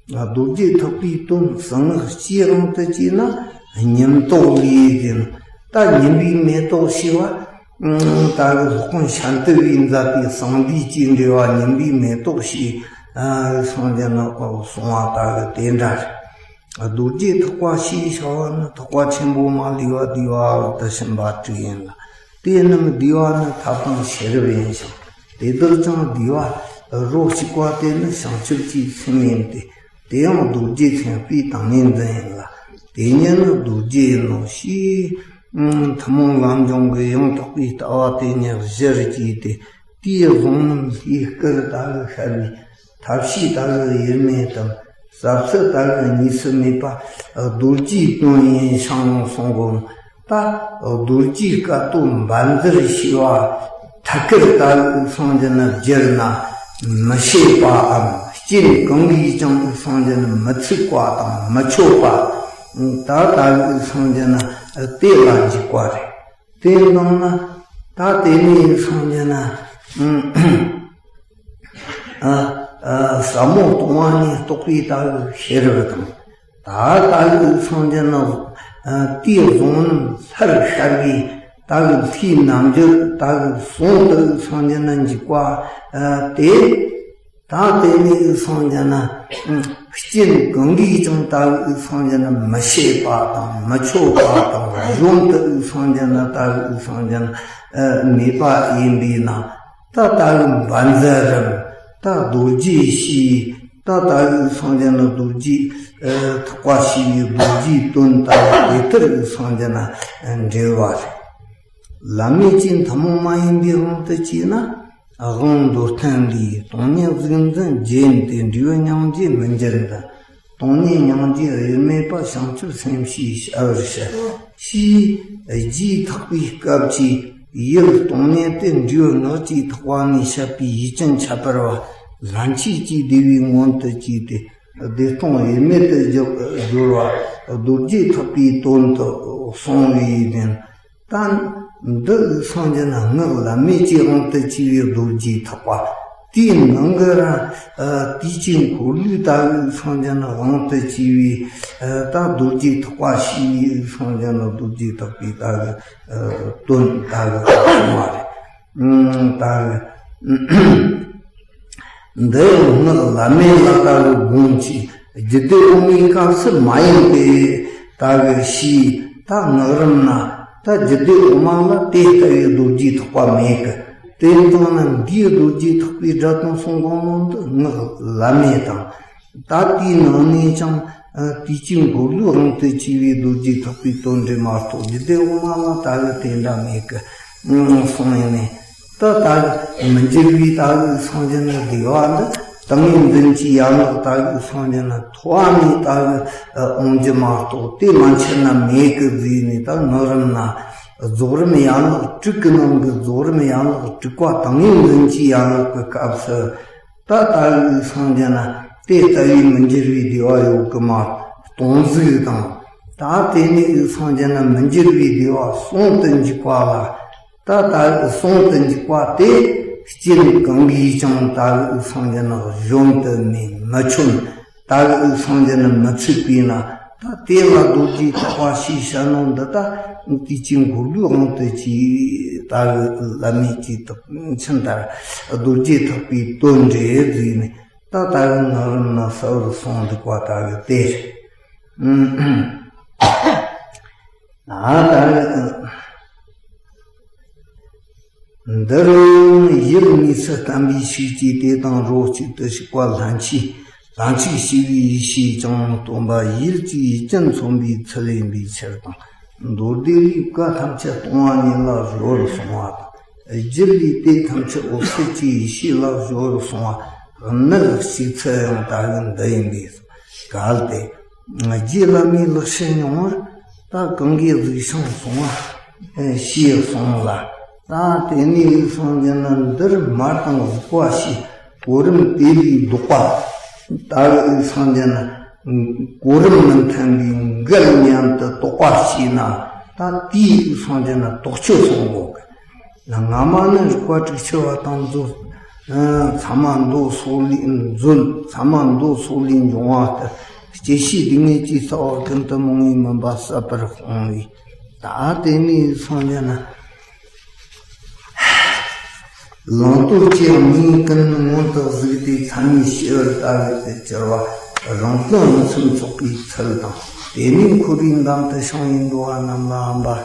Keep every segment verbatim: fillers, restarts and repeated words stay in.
རྡོ་རྗེ་ཐེག་པའི་དོན་གསང་སྔགས་སྤྱིའི་དབང་དུ་བྱས་ན་ཉིམ་ཏོག་ལས་ཟེར། ད་ཉིམ་པའི་མེ་ཏོག་ཞེས་པ། ད་གི་སློབ་དཔོན་ཤཱནྟི་པས་མཛད་པའི་གསང་འདུས་ཀྱི་འགྲེལ་བ་ཉིམ་པའི་མེ་ཏོག་ཞེས་གསུངས་ཀྱི་ནོ་གསུངས་པ་ད་གི་དེ་འདྲ་རེད། རྡོ་རྗེ་ཐེག་པ་ཞེས་བྱ་བ་ནི་ཐེག་པ་ཆེན་པོ་མ་ལུས་པ་བསྡུས་པ་དུ་ཕྱིན་པ་དྲུག་ཡིན་ལ། དེ་རྣམས་བསྡུས་པ་ནི་ཐབས་དང་ཤེས་རབ་ཡིན་ཞིང་། དེ་དག་ཀྱང་བསྡུས་པ་རོ་གཅིག་པ་དེ་ནི་བྱང་ཆུབ་ཀྱི་སེམས་ཡིན་ཏེ། དེ་ཡང་རྡོ་རྗེ་སེམས་དཔའི་ཏིང་ངེ་འཛིན་ཡིན་ལ། དེ་ཉིད་ནི་རྡོ་རྗེ་ཡིན་ནོ་ཞེས། ཐུན་མོང་ལམ་སྦྱོང་གི་ཡང་དག་པའི་ལྟ་བ་དེ་ཉིད་གཞིར་བཅས་ཏེ། དེའི་གཟུངས་རྣམས་ལྷའི་སྐུར་ད་གི་ཤར་བའི་ཐབས་ཤེས་ད་གི་དབྱེར་མེད་དམ། ཟབ་ཚད་ད་གི་གཉིས་སུ་མེད་པ་རྡོ་རྗེའི་དོན་ཡིན་ཞིང་གསུང་གོ། ད་རྡོ་རྗེའི་སྐད་དོད་འབར་འཛེར་ཞེས་པ་ཐད་ཀར་ད་གི་གསུངས་ཀྱི་ན་བསྒྱུར་ན་མི་ཤེས་པའམ། རྐྱེན་གང་གིས་ཀྱང་གསུངས་ཀྱི་ན་མི་ཚུགས་པ་དང་མི་ཆོག་པ། ད་ད་གི་གསུངས་ཀྱི་ན་དེ་ལ་འཇུག་པ་རེད། དེ་ཡིན་དང་ན། ད་དེ་ནས་སངས་རྒྱས་ན། ཨ་ཨ་ཟབ་མོ་སྟོང་པ་ཉིད་རྟོགས་པའི་ད་གི་ཤེས་རབ་དང་། ད་ད་གི་སངས་རྒྱས་ན། ཨ་དེའི་གཟུངས་རྣམས་ལྷར་ཤར་བའི་ད་གི་ལྷའི་རྣམ་འགྱུར་ད་གི་གསུང་དུ་སངས་རྒྱས་ན་འཇུག་པ། ཨ་དེ། ད་དེ་ནས་སངས་རྒྱས་ན། རྐྱེན་གང་གིས་ཀྱང་ད་གི་སངས་རྒྱས་ན་མི་ཤེས་པ་དང་མི་ཆོག་པ་དང་གཞོན་དུ་སངས་རྒྱས་ན་ད་གི་སངས་རྒྱས་ན་མེད་པ་ཡིན་པས་ན། ད་ད་གི་འབར་འཛེར་རམ། ད་རྡོ་རྗེ་ཞེས། ད་ད་གི་སངས་རྒྱས་ན་རྡོ་རྗེ། ཐེག་པ་ཞེས་པའི་རྡོ་རྗེའི་དོན་ད་གི་དེ་ལྟར་སངས་རྒྱས་ན་འགྲེལ་བ་རེད། བླ་མེད་ཀྱི་ཐུན་མོང་མ་ཡིན་པའི་དབང་དུ་བྱས་ན། དབང་མདོར་བསྟན་ལས་སྟོང་ཉིད་གཟུགས་འཛིན་བརྒྱད་ཡིན་ཏེ། འབྲས་བུ་སྙིང་རྗེ་མི་འགྱུར་འདི། སྟོང་ཉིད་སྙིང་རྗེ་དབྱེར་མེད་པ་བྱང་ཆུབ་སེམས་ཞེས་བྱ་བར་བཤད། ཞེས་རྗེས་ཐེག་པའི་སྐབས་ཀྱི་ཡུལ་སྟོང་ཉིད་དེ་འབྲས་བུ་སྔགས་ཀྱི་ཐེག་པ་ནས་བཤད་པའི་ཡུལ་ཅན་ཁྱད་པར་བ་ལྷན་སྐྱེས་ཀྱི་བདེ་བའི་མངོན་དུ་བྱས་ཏེ། བདེ་སྟོང་དབྱེར་མེད་དུ་སྦྱོར་བ་རྡོ་རྗེ་ཐེག་པའི་དོན་དུ་གསུངས་པའི་དོན། ད་འདི་སངས་རྒྱས་ན་སྔགས་བླ་མེད་ཀྱི་དབང་དུ་བྱས་པའི་རྡོ་རྗེ་ཐེག་པ། དེའི་ནང་གི་ར། དུས་ཀྱི་འཁོར་ལོའི་ད་གི་སངས་རྒྱས་ན་དབང་དུ་བྱས་པའི། ད་རྡོ་རྗེ་ཐེག་པ་ཞེས་པའི་སངས་རྒྱས་ན་རྡོ་རྗེ་ཐེག་པའི་ད་གི་དོན་ད་གི་གསུངས་པ་རེད། ད་གི་འདི་ཡང་སྔགས་བླ་མེད་ལ་ལྟ་བུ་དགོངས་ཀྱི་རྒྱུད་སྡེ་དབུ་མའི་སྐབས་སུ་མ་ཡིན་ཏེ། ལྟ་བུ་ཞེས་ད་སྔགས་རིམ་ན་ད་རྒྱུད་སྡེ་དབུ་མ་ལ་དེ་ལྟ་བུའི་རྡོ་རྗེ་ཐེག་པ་མེད་ཀི། དེ་ཙམ་ན་འདིའི་རྡོ་རྗེ་ཐེག་པའི་སྒྲ་དོན་གསུང་གོ་ནོ་འདི་སྔགས་བླ་མེད་དང་། ད་དེའི་ནང་ནས་ཀྱང་དུས་ཀྱི་འཁོར་ལོའི་དབང་དུ་བྱས་པའི་རྡོ་རྗེ་ཐེག་པའི་དོན་འགྲེལ་མ་གཏོགས་རྒྱུད་སྡེ་དབུ་མ་ལ་ལྟ་བུ་དེ་འདྲ་མེད་ཀི། གསུངས་ཡིན་ནས། ད་ལྟ་མི་འགྱུར་བའི་ལྟ་བུའི་སངས་རྒྱས་ན་བདེ་བ་འདི་ཏིང་ངེ་འཛིན་གྱི་ཡན་ལག་ལྟ་བུའི་སངས་རྒྱས་ན་ཐོབ་པ་ནས་ལྟ་བུ་འོང་རྒྱུ་མ་གཏོགས་དེ་མ་ཕྱིར་ན་མེད་ཀི་བཟོས་ནས། ད་སྔགས་རིམ་ན་རྫོགས་རིམ་ཡན་ལག་དྲུག་གི་ནང་གི་རྫོགས་རིམ་ཡན་ལག་དྲུག་པ་ཏིང་ངེ་འཛིན་གྱི་ཡན་ལག་གི་སྐབས་སུ། ད་ལྟ་བུའི་སངས་རྒྱས་ན་དེ་ལྟ་བུའི་མི་འགྱུར་བའི་བདེ་བ་ཡོད་ཀི་མ་གཏོང་གཟུགས་དང་། ད་དེ་ནས་སངས་རྒྱས་ན་མི་འགྱུར་བའི་བདེ་བ་ཟུང་དུ་འཇུག་པ་ལ། ད་ལྟ་བུའི་ཟུང་དུ་འཇུག་པ་དེ་རྐྱེན་གང་གིས་ཀྱང་ལྟ་བུའི་སངས་རྒྱས་ན་གཞོན་དུ་མེད་མི་ཆུང་། ལྟ་བུའི་སངས་རྒྱས་ན་མི་ཚུགས་པས་ན། ད་དེ་ལ་རྡོ་རྗེ་ཐེག་པ་ཞེས་བྱ་ནོ་འདི་ད་དུས་ཀྱི་འཁོར་ལོའི་དབང་དུ་བྱས་ལྟ་བུའི་བླ་མེད་ཀྱི་ཐེག་ཆེན་ལྟར་རྡོ་རྗེ་ཐེག་པའི་དོན་འགྲེལ་བཟོས་ནས། ད་ལྟ་བུའི་སྔགས་རིམ་ན་གསལ་བར་གསུངས་འདུག་པ་ལྟ་བུ་དེ། ཨ་ད་འདིར་ཡུལ་དངོས་སུ་བསྟན་པའི་ཤུགས་ཀྱིས་དེ་དང་རོ་གཅིག་ཏུ་ཞུགས་པ་ལྷན་ཅིག་ལྷན་ཅིག་སྐྱེས་པའི་ཡེ་ཤེས་ཀྱང་སྟོན་པ་ཡུལ་གྱི་ཡུལ་ཅན་མཚོན་པའི་ཚུལ་ཡིན་པའི་ཕྱིར་དང་། མདོ་སྡེ་ལས་བཀའ་ཐམས་ཅད་སྟོང་པ་ཉིད་ལ་སྦྱོར་གསུངས་པ་དང་། རྒྱུད་ལས་དེ་ཐམས་ཅད་འོད་གསལ་གྱི་ཡེ་ཤེས་ལ་སྦྱོར་གསུངས་པ། གནད་གཅིག་ཚུལ་ཡང་ལྟ་བུ་འདི་ཡིན་པས་གལ་ཏེ། རྗེ་བླ་མའི་ལེགས་བཤད་མྱོང་བར་ད་གང་གིས་གཟིགས་ཤིང་གསུང་བ་ཞེས་གསུངས་ལ། ད་དེ་ནས་སངས་རྒྱས་ན་འདིར་མར་དང་གཟིགས་པ་ཞེས་གོ་རིམ་དེ་ལས་ལྡོག་པ། ད་སངས་རྒྱས་ན་གོ་རིམ་མི་མཐུན་པའི་འགལ་མཉམ་དུ་རྟོག་པ་སྐྱེས་ན། ད་དེའི་སངས་རྒྱས་ན་རྟོག་དཔྱོད་གསུང་གོ་གི། སྔ་མ་ནི་རིགས་པ་དྲུག་ཅུ་པ་དང་རྫོགས། ཚད་མ་མདོ་སོགས་ལས་མཛོད། ཚད་མ་མདོ་སོགས་ལས་འབྱུང་བ་ལྟར་སྐྱེ་ཤི་སྡུག་བསྔལ་གྱི་རྩ་བ་ཀུན་ཏུ་རྨོངས་པའི་མུན་པ་ཟད་པར་སྤོང་བས། ད་དེ་ནས་སངས་རྒྱས་ན། ལོངས་སྤྱོད་ཀྱི་མིག་ཀུན་མངོན་དུ་གཟིགས་ཏེ། ཚད་མའི་ཤེས་པར་ལྟ་བའི་གྱུར་པ་རང་དོན་མཚམས་ཚོགས་པའི་ཚུལ་དང་། དེ་ནས་འཁོར་བའི་འདམ་དུ་བྱིང་བའི་འགྲོ་བ་རྣམས་ལ་འབར་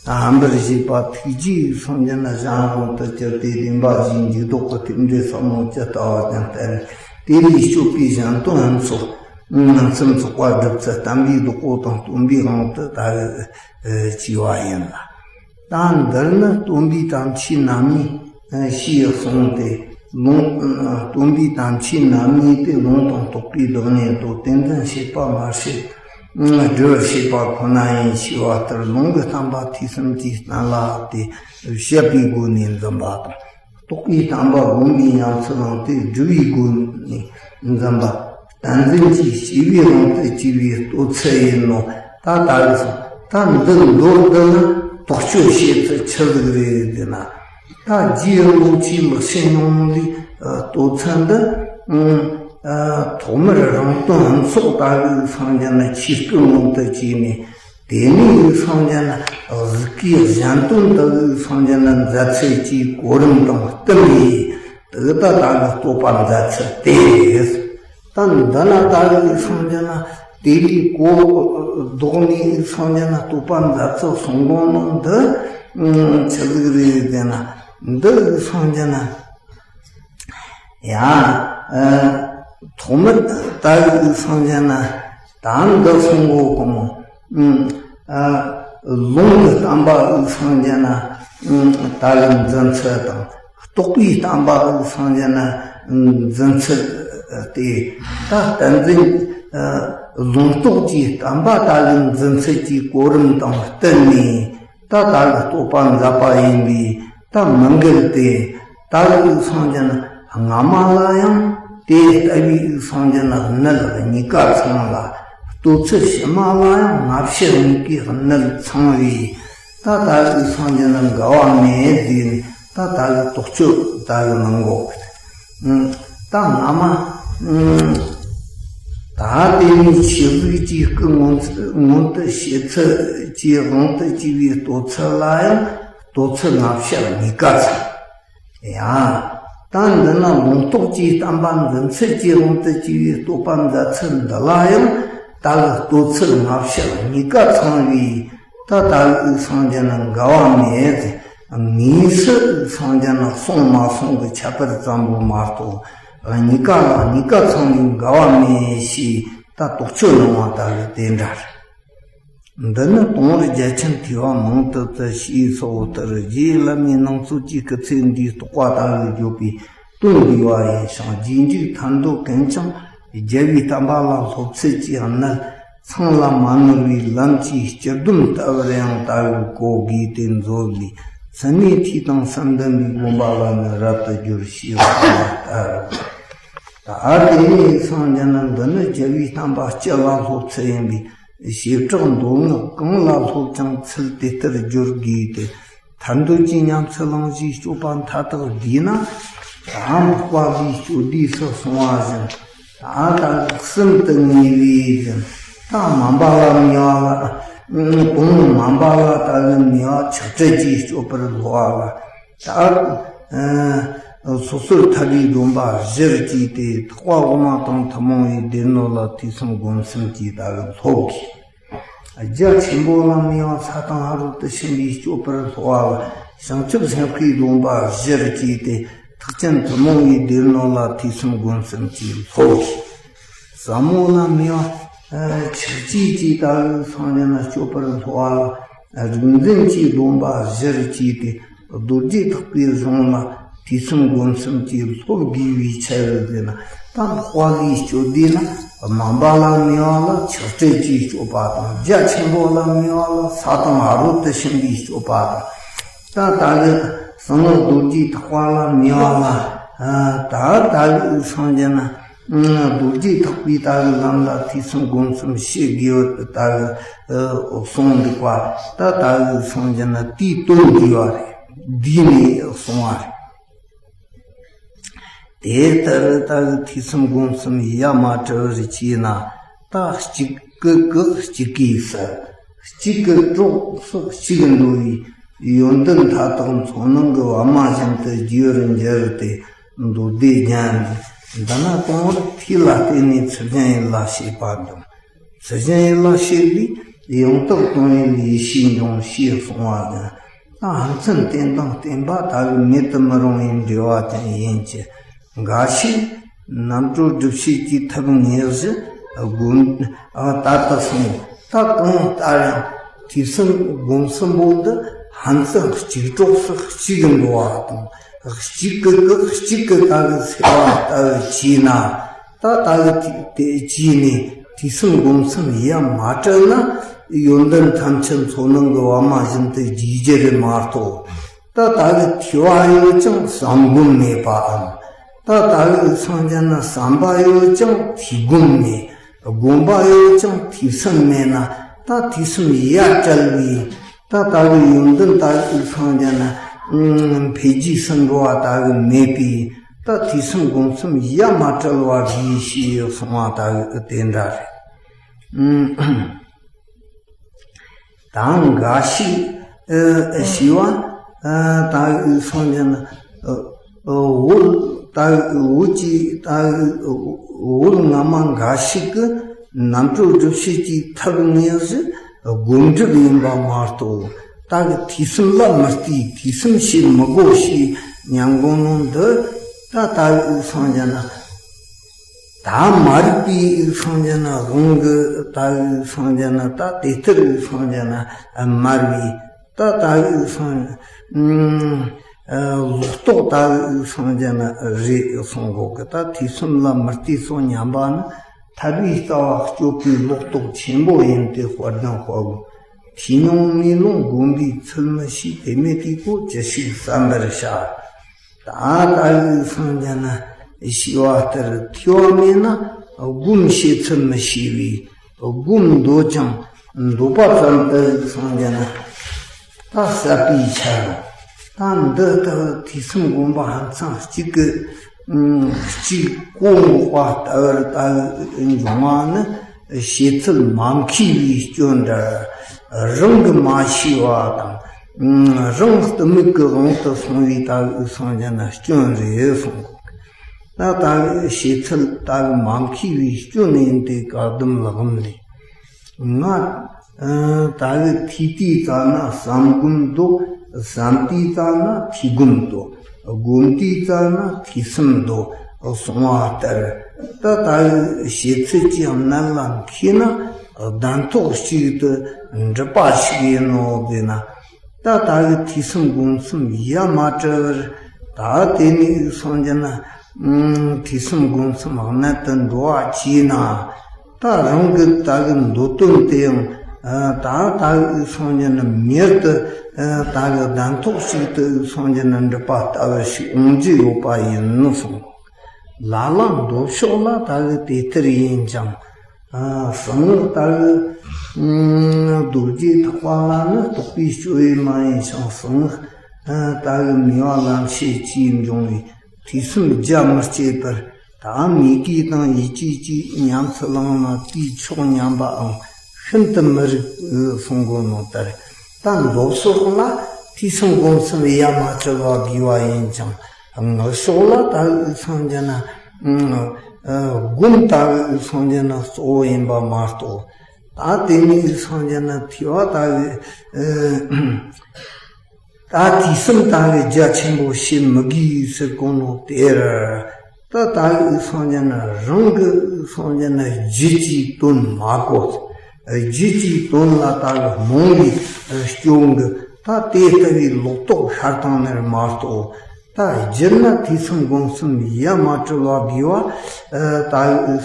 འབར་བྱེད་པ་ཐུགས་རྗེའི་སངས་རྒྱས་ན་གཞན་དབང་དུ་གྱུར་ཏེ། བདེན་པ་བཞིའི་འཇུག་ལྡོག་གི་རྟེན་འབྲེལ་ཟབ་མོ་ཇི་ལྟ་བ་བཞིན་བསྟན། དེ་ལས་སྤྱོད་པའི་གཞན་དོན་མཚམས་ཚོགས་མཚམས་ཚོགས་པ་སྒྲུབ་ཚུལ་བསྟན་པའི་བདག་པོ་དང་སྟོན་པའི་དབང་དུ་ད་རེས་བྱས་པ་ཡིན་ལ། ད་འདིར་ནི་སྟོན་པའི་དམ་ཆོས་རྣམ་གཉིས་ཞེས་གསུངས་ཏེ། ལུང་སྟོན་པའི་དམ་ཆོས་རྣམ་གཉིས་ཏེ། ལུང་དང་རྟོགས་པའི་བདག་ཉིད་དོ། ཏིང་འཛིན་བྱེད་པ་མ་བྱེད་སྒྲུབ་པར་བྱེད་པ་ཁོ་ན་ཡིན་ཞེས་པ་ལྟར། ལུང་གི་བསྟན་པ་ཐོས་བསམ་གྱིས་གཏན་ལ་ཕབ་སྟེ་བཤད་པའི་སྒོ་ནས་འཛིན་པ་དང་། རྟོགས་པའི་བསྟན་པ་སྒོམ་པའི་ཉམས་སུ་བླངས་ཏེ་སྒྲུབ་པའི་སྒོ་ནས་འཛིན་པ། བསྟན་འཛིན་གྱི་སྐྱེས་བུའི་དབང་དུ་བྱས་པའི་བསྟོད་ཚུལ་ཡིན་ནོ། ད་ད་རེས་སོང་། ད་འདི་མདོ་འདི་ལ་དོགས་གཅོད་བྱེད་ཚུལ་ཆི་ཟིག་རེད་ཟེར་ན། ད་རྗེ་རིན་པོ་ཆེའི་ལེགས་བཤད་སྙིང་པོ་ལས་བསྟོད་ཚུལ་འདི། ཨ། ཐོག་མར་རང་དོན་ཚོགས་ལྟ་བུའི་སངས་རྒྱས་ན་ཆོས་སྐུ་མངོན་དུ་བྱས་ནས། དེ་ནས་སངས་རྒྱས་ན་གཟུགས་སྐུའི་གཞན་དོན་ལྟ་བུའི་སངས་རྒྱས་ན་མཛད་ཚུལ་གྱི་གོ་རིམ་དང་བསྟུན་ནས། དེ་ད་ལྟ་གི་བསྟོད་པ་མཛད་ཚུལ་དེ་རེད། ད་འདི་ན་ད་གི་སངས་རྒྱས་ན་དེ་ལས་གོ་ལྡོག་ནས་སངས་རྒྱས་ན་བསྟོད་པ་མཛད་ཚུལ་གསུང་གོ་ནོ་འདི་ཆི་ཟིག་རེད་ཟེར་ན། འདི་སངས་རྒྱས་ན། ཡ། ཨ། ཐོག་མར་ད་གི་སངས་རྒྱས་ན་ད་འདི་གསུང་གོ་གོ་མོ། ཨ། ལུང་གི་བསྟན་པ་སངས་རྒྱས་ན་ད་གི་འཛིན་ཚུལ་དང་། རྟོགས་པའི་བསྟན་པ་སངས་རྒྱས་ན་འཛིན་ཚུལ་དེ། ད་བསྟན་འཛིན། ལུང་རྟོགས་ཀྱི་བསྟན་པ་ད་གི་འཛིན་ཚུལ་གྱི་གོ་རིམ་དང་བསྟུན་ནས། ད་ད་གི་བསྟོད་པ་མཛད་པ་ཡིན་པས་ད་མི་འགལ་ཏེ། ད་གི་སངས་རྒྱས་ན་སྔ་མ་ལ་ཡང་དེ་ལྟ་བུའི་སངས་རྒྱས་ན་གནད་གཉིས་ཀ་ཚང་ལ། བསྟོད་ཚུལ་ཕྱི་མ་ལ་ཡང་སྔ་ཕྱི་གཉིས་ཀའི་གནད་ཚང་བས། ད་ད་གི་སངས་རྒྱས་ན་འགལ་བ་མེད་ཟེར་ནས། ད་ད་གི་དོགས་གཅོད་ད་གི་གནང་གོ། ད་སྔ་མ། ད་དེ་ནས་ཆོས་ལུགས་ཀྱི་སྐུ་མངོན་མངོན་དུ་བྱེད་ཚུལ་གྱི་དབང་དུ་བྱས་པའི་བསྟོད་ཚུལ་ལ་ཡང་བསྟོད་ཚུལ་སྔ་ཕྱི་གཉིས་ཀ་ཚང་། ཡང་། ད་འདི་ན་ལུང་རྟོགས་ཀྱི་བསྟན་པ་འཛིན་ཚུལ་གྱི་དབང་དུ་བྱས་པའི་བསྟོད་པ་མཛད་ཚུལ་འདི་ལ་ཡང་ད་གི་བསྟོད་ཚུལ་སྔ་ཕྱི་གཉིས་ཀ་ཚང་བས། ད་ད་གི་སངས་རྒྱས་ན་འགལ་བ་མེད་ཟེར། དངོས་སུ་སངས་རྒྱས་ན་གསུངས་མ་གསུངས་ཀྱི་ཁྱད་པར་ཙམ་པོ་མ་གཏོགས། གཉིས་ཀ་ལ་གཉིས་ཀ་ཚང་བའི་འགལ་བ་མེད་ཞེས་ད་དོགས་གཅོད་གནང་བ་ད་གི་དེ་འདྲ་རེད། འདི་ནི་དུང་བར་རྒྱ་ཆེན་ཐོས་པ་མང་དུ་བཙལ་ཞེས་སོགས་ལྟར་རྗེ་བླ་མའི་ནང་གསོལ་གྱི་སྐུ་ཚེ་འདིའི་རྟོགས་པ་ལྟ་བུ་བརྗོད་པའི་དོན་འདུས་པ་ཡིན་ཞིང་། རྗེས་འཇུག་ཐར་འདོད་ཀུན་ཀྱང་རྒྱལ་བའི་བསྟན་པ་ལ་སློབ་ཚུལ་གྱི་གནད་ཚང་ལ་མ་ནོར་བའི་ལམ་གྱི་སྤྱི་སྡོམ་ལྟ་བུར་ཡང་ལྟ་བུ་གོ་དགོས་ཏེ། མཛོད་ལས། ཚད་མའི་ཐོས་དང་གསུམ་ལྡན་པའི་དགོངས་པ་ལ་ནི་རབ་ཏུ་སྦྱོར་ཞེས་པ་ལྟར། ད་དེ་ནས་སངས་རྒྱས་ན་འདི་ནི་རྒྱལ་བའི་བསྟན་པ་སྤྱི་ལ་སློབ་ཚུལ་ཡིན་པས། བྱེ་བྲག་མདོ་སྔགས་གང་ལ་སློབ་ཀྱང་ཚུལ་དེ་ལྟར་སྦྱོར་དགོས་ཏེ། ཐར་འདོད་ཀྱི་ཉམས་སུ་བླང་བྱའི་སྤྱོད་པ་མཐའ་དག་བསྡུས་ན། ད་འཕགས་པ་ལས་སྤྱོད་བསྡུས་སུ་གསུངས་པ་བཞིན། ད་ལྟ་གསུམ་དུ་ངེས་པའི་བཞིན། ད་མ་འབའ་ལ་མི་བ་ལ། གོང་མ་འབའ་ལ་ལྟ་བུ་མི་བ་ཆགས་བྲལ་གྱི་སྤྱོད་པར་སློབ་པ་ལ། ད་སོ་སོར་ཐར་པའི་སྡོམ་པ་གཞིར་བཅས་ཏེ། ཐེག་པ་དབུ་མ་དང་ཐུན་མོང་བའི་སྡེ་སྣོད་ལ་ཐོས་བསམ་སྒོམ་གསུམ་གྱིས་ད་གི་སློབ་དགོས། རྒྱ་ཆེན་པོ་ལ་མི་བ་ས་དང་ཕ་རོལ་ཏུ་ཕྱིན་པའི་སྤྱོད་པར་སློབ་པ་ལ། བྱང་ཆུབ་སེམས་དཔའི་སྡོམ་པ་གཞིར་བཅས་ཏེ། ཐེག་ཆེན་ཐུན་མོང་བའི་སྡེ་སྣོད་ལ་ཐོས་བསམ་སྒོམ་གསུམ་གྱིས་སློབ་དགོས། ཟབ་མོ་ལ་མི་བ་ཆགས་བཅས་ཀྱིས་ད་གི་སངས་རྒྱས་ན་སྤྱོད་པར་སློབ་པ་ལ། རིག་འཛིན་གྱི་སྡོམ་པ་གཞིར་བཅས་ཏེ། རྡོ་རྗེ་ཐེག་པའི་གཞུང་ལ་ཐོས་བསམ་སྒོམ་གསུམ་གྱིས་སློབ་དགོས་པའི་ཕྱིར་ཟེར་ན། ད་འཕགས་པ་ལས་སྤྱོད་བསྡུས་ན། མ་འབའ་ལ་མི་བ་ལ་ཆགས་བྲལ་གྱི་སྤྱོད་པ་དང་། རྒྱ་ཆེན་པོ་ལ་མི་བ་ལ་ས་དང་ཕ་རོལ་ཏུ་ཕྱིན་པའི་སྤྱོད་པ་དང་། ད་ད་གི་གསང་སྔགས་རྡོ་རྗེ་ཐེག་པ་ལ་མི་བ་ལ། ད་ད་གི་སངས་རྒྱས་ན། རྡོ་རྗེ་ཐེག་པའི་ད་གི་ལམ་ལ་ཐོས་བསམ་སྒོམ་གསུམ་བྱེད་དགོས་པ་ད་གི་གསུངས་འདུག་པ། ད་ད་གི་སངས་རྒྱས་ན་དེའི་དོན་བསྡུས་པ་རེད། བསྡུས་ནས་གསུངས་པ་རེད། དེ་ལྟར་ད་གི་ཐོས་བསམ་སྒོམ་གསུམ་ཡ་མ་བྲལ་བར་བྱས་ན། ད་གཅིག་གི་བཀག་གཅིག་གིས་ཟད། གཅིག་གི་གྲོགས་སུ་གཅིག་འགྲོ་བའི་ཡོན་ཏན་མཐའ་དག་མཚོ་ནང་གི་བ་མ་བཞིན་དུ་རྒྱས་པར་འགྱུར་ཏེ། མདོ་སྡེ་རྒྱན་འདི་ན་གོང་བུར་ཐོས་ལ་བརྟེན་ནས་ཚུལ་ཁྲིམས་ཡིད་ལ་བྱེད་པ་དང་། ཚུལ་ཁྲིམས་ཡིད་ལ་བྱེད་པས་ཡང་དག་དོན་ཡུལ་ཡེ་ཤེས་འབྱུང་ཞེས་གསུངས་པ་ནི། ད་ཕན་ཚུན་བརྟེན་དང་བརྟེན་པ་ལྟ་བུའི་མེད་དུ་མི་རུང་བའི་འབྲེལ་བ་ཅན་ཡིན་གྱི། འགའ་ཞིག་རྣམ་གྲོལ་སྒྲུབ་བྱེད་ཀྱི་ཐབས་ངེས་གཞི་སྒོམ་ལྟར་དུ་གསུངས། ད་གང་ལྟར་ཡང་ཐོས་བསམ་སྒོམ་གསུམ་པོ་འདི་ཕན་ཚུན་གཅིག་གྲོགས་སུ་གཅིག་འགྲོ་བ་དང་། གཅིག་གི་བཀག་གཅིག་གིས་ད་གི་སེལ་བ་ལྟ་བུ་བྱས་ན། ད་ད་གི་དེ་བྱས་ནས་ཐོས་བསམ་སྒོམ་གསུམ་ཡ་མ་བྲལ་ན། ཡོན་ཏན་ཐམས་ཅད་མཚོ་ནང་གི་བ་མ་བཞིན་དུ་རྒྱས་རྒྱུ་རེད་མ་གཏོགས། ད་ད་གི་ཐོས་པ་ཡོད་ཀྱང་བསམ་སྒོམ་མེད་པའམ། ད་ད་གི་སངས་རྒྱས་ན་བསམ་པ་ཡོད་ཀྱང་ཐོས་སྒོམ་མེད། སྒོམ་པ་ཡོད་ཀྱང་ཐོས་བསམ་མེད་ན། ད་ཐོས་བསམ་ཡ་བྲལ་བའི། ད་ད་གི་ཡོན་ཏན་ད་གི་སངས་རྒྱས་ན་འཕེལ་རྒྱས་སུ་འགྲོ་བ་ད་གི་མེད་པས། ད་ཐོས་བསམ་སྒོམ་གསུམ་ཡ་མ་བྲལ་བ་དགོས་ཞེས་གསུངས་པ་ད་གི་དེ་འདྲ་རེད། ད་འགའ་ཞིག་ཨ་ཞི་བ་ཨ་ད་སངས་རྒྱས་ན་ཨ་ཨ་འོད་ད་འོད་ཀྱི་ད་འོད་ངན་མ་འགའ་ཞིག་གིས་རྣམ་གྲོལ་སྒྲུབ་བྱེད་ཀྱི་ཐབས་ངེས་གཞི་སྒོམ་སྒྲུབ་ཡིན་པ་མ་གཏོགས། ད་གི་ཐོས་བསམ་ལ་མི་ལྟོས། ཐོས་བསམ་བྱེད་མི་དགོས་ཞེས་སྙམ་གོ་ནོ་འདི། ད་ད་གི་སངས་རྒྱས་ན། ད་མ་རིག་པའི་སངས་རྒྱས་ན་དབང་གི་ད་གི་སངས་རྒྱས་ན། ད་དེ་ལྟར་སངས་རྒྱས་ན་མ་རིག་པའི། ད་ད་གི་སངས་ཨ་ལོག་རྟོག་ད་གི་སངས་རྒྱས་ན་རེད་གསུང་གོ་གི། ད་ཐོས་བསམ་ལ་མི་ལྟོས་སོ་སྙམ་པ་ནི། ཐར་པའི་རྩ་བ་གཅོད་པའི་ལོག་རྟོག་ཆེན་པོ་ཡིན་ཏེ། དཔལ་ལྡན་དཔའ་བོས། ཐོས་མྱོང་མེ་ལོང་བསྒོམས་པས་ཚུལ་མི་ཤེས། དེ་མེད་དུས་ཀོ་ཅི་ཞིག་བསམ་པར་བྱ། ད་ད་གི་སངས་རྒྱས་ན་ཞི་བ་ལྟར་ཐོས་པ་མེད་ན་སྒོམ་བྱེད་ཚུལ་མི་ཤེས་པས། སྒོམ་འདོད་ཀྱང་འདོད་པ་ཙམ་དུ་སངས་རྒྱས་ན། ད་ཟད་པའི་ཆ་རུང་། ད་འདི་ལྟ་བུ་ཐོས་བསམ་སྒོམ་པ་ཕན་ཚུན་གཅིག་གི་གཅིག་གོ་འགོག་པ་ལྟ་བུར་ད་འབྱུང་བ་ནི། བྱེད་ཚུལ་མ་མཁས་པའི་སྐྱོན་འདྲ། རང་གིས་མ་ཤེས་པ་དང་། རང་གཏི་མུག་གི་དབང་དུ་སོང་བའི་ད་གི་སངས་རྒྱས་ན་སྐྱོན་རེད་གསུངས་གོ། ད་ད་གི་བྱེད་ཚུལ་ད་གི་མ་མཁས་པའི་སྐྱོན་ཡིན་ཏེ། བཀའ་གདམས་ལག་ལམ་ལས། ང་ད་གི་ཐོས་དུས་ཙ་ན་བསམ་སྒོམ་འདོད། བསམ་དུས་ཙ་ན་ཐོས་སྒོམ་འདོད། སྒོམ་དུས་ཙ་ན་ཐོས་བསམ་འདོད་གསུང་བ་ལྟར། ད་ད་གི་བྱེད་ཚུལ་གྱི་གནད་ལ་མཁས་ན་གདན་ཐོག་གཅིག་ཏུ་འགྲུབ་པ་ཞིག་ཡིན་ནོ་ཟེར་ན། ད་ད་གི་ཐོས་བསམ་སྒོམ་གསུམ་ཡ་མ་བྲལ་བར། ད་དེ་ནས་སངས་རྒྱས་ན་ཐོས་བསམ་སྒོམ་གསུམ་གནད་དུ་འགྲོ་བ་བྱས་ན། ད་རང་གི་ད་གི་འདོད་དོན་དེ་ཡང་ད་ད་གི་སངས་རྒྱས་ན་མྱུར་དུ་ད་གི་གདན་ཐོག་གཅིག་ཏུ་སངས་རྒྱས་ན་འགྲུབ་པ་ལྟ་བུ་ཞིག་འོང་རྒྱུ་ཡོད་པ་ཡིན་ནོ་གསུངས། ལ་ལ་མདོ་ཕྱོགས་ལ་ད་གི་དེ་ལྟར་ཡིན་ཀྱང་། གསང་སྔགས་ལྟ་བུ་རྡོ་རྗེ་ཐེག་པ་ལ་ནི་རྟོགས་པའི་སྤྱོད་ཡུལ་མ་ཡིན་ཞིང་། གསང་སྔགས་ལྟ་བུ་མོས་པ་ལམ་ཤེས་ཀྱིས་འབྱུང་བའི་ཐོས་བསམ་རྒྱ་མི་སྐྱེད་པར། ད་མོས་གུས་དང་ཡིད་ཆེས་ཀྱིས་ཉམས་སུ་བླངས་ན་དེའི་མཆོག་ཉམས་པའང་ཤིན་ཏུ་མི་རིགས་གསུང་གོ་ནོ་ལྟར། ད་མདོ་སོགས་ལ་ཐོས་བསམ་སྒོམ་གསུམ་ཡ་མ་བྲལ་བ་དགོས་པ་ཡིན་ཀྱང་། སྔགས་ཕྱོགས་ལ་ད་སངས་རྒྱས་ན། སྒོམ་ལྟ་བུའི་སངས་རྒྱས་ན་གཙོ་བོ་ཡིན་པ་མ་གཏོགས། ད་དེ་ནས་སངས་རྒྱས་ན་ཐོས་པ་ལྟ་བུའི་ད་ཐོས་བསམ་ལྟ་བུའི་རྒྱ་ཆེན་པོ་བྱེད་མི་དགོས་ཟེར་གོ་ནོ་དེར། ད་ལྟ་བུའི་སངས་རྒྱས་ན་རང་གི་སངས་རྒྱས་ན་རྒྱུད་ཀྱི་དོན་མ་གོ། རྒྱུད་ཀྱི་དོན་ལ་ལྟ་བུ་རྨོངས་པའི་སྐྱོན་གྱིས་ད་དེ་ལྟ་བུའི་ལོག་རྟོག་ཤར་བཏང་ནི་མ་གཏོགས། ད་རྒྱུད་ན་ཐོས་བསམ་སྒོམ་གསུམ་ཡ་མ་བྲལ་བ་དགོས་པ། ད་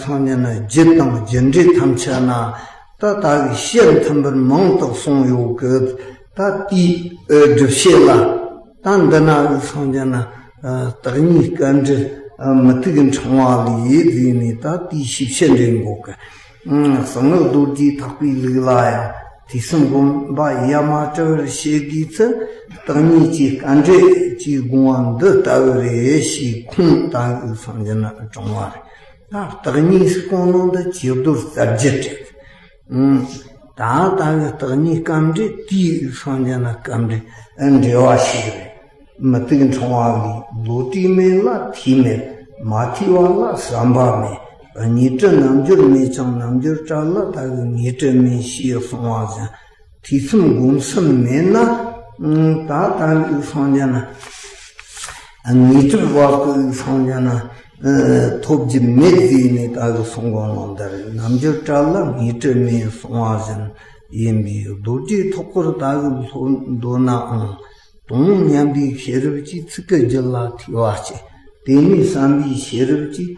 སངས་རྒྱས་ན་རྒྱུད་དང་རྒྱུ་འབྲས་ཐམས་ཅད་ན་ད་ད་བཤད་མཐུན་པར་མང་དུ་གསུངས་ཡོད་གི། ད་དེའི་སྒྲུབ་བྱེད་ལ་ད་འདི་ན་སངས་རྒྱས་ན་བརྟག་གཉིས་སྐབས་འགྲེལ་མུ་ཏིག་ཕྲེང་བ་ལས་ཡིད་བཟུང་ནས་ད་དེའི་ཞིབ་བཤད་འདྲེན་དགོས་གི། གསང་སྔགས་རྡོ་རྗེ་ཐེག་པའི་ལུགས་ལ་ཡང་། དུས་གསུམ་སྒོམ་པ་ཡ་མ་བྲལ་བར་བྱེད་དགོས་ཚུལ། བདག་ཉིད་ཀྱི་དཀའ་འགྲེལ་གྱི་དགོངས་པ་འདི་ལྟ་བུ་རེད་ཞེས་ཁུངས་དང་སངས་རྒྱས་ན་དྲངས་པ་རེད། ད་བདག་ཉིད་ཟེར་གོ་ནོ་འདི་བྱེད་རྡོར་རྩ་རྒྱུད་རེད། ད་ལྟ་བུའི་བདག་ཉིད་སྐབས་འགྲེལ་དེའི་སངས་རྒྱས་ན་སྐབས་འགྲེལ་འགྲེལ་བ་ཞིག་རེད། མུ་ཏིག་འཕྲེང་བ་ལས། བློ་གྲོས་མེད་ལ་ཐོས་མེད། མ་ཐོས་པ་ལ་བསམ་པ་མེད། དངོས་གྲུབ་རྣལ་འབྱོར་མེད་ཀྱང་རྣལ་འབྱོར་བྲལ་ལ་ལྟ་བུའི་དངོས་གྲུབ་མེད་ཞེས་གསུངས་པ་བཞིན། ཐོས་བསམ་སྒོམ་གསུམ་མེད་ན་ད་ལྟ་བུའི་སངས་རྒྱས་ན་དངོས་གྲུབ་བར་དུ་སངས་རྒྱས་ན་ཐོབ་རྒྱུ་མེད་ཟེར་ནས་ལྟ་བུ་གསུང་གོ་ནོ་འདི་རེད། རྣལ་འབྱོར་བྲལ་ལ་དངོས་གྲུབ་མེད་གསུངས་པ་བཞིན་ཡིན་པས། རྡོ་རྗེ་ཐོག་སྐོར་ལྟ་བུའི་སློབ་འདོད་ནའང་། དོན་མཉམ་པའི་ཤེས་རབ་ཀྱིས་ཚིག་གི་རྒྱུད་ལ་ཐོས་པ་སྐྱེ། དེ་ནས་བསམ་པའི་ཤེས་རབ་ཀྱིས་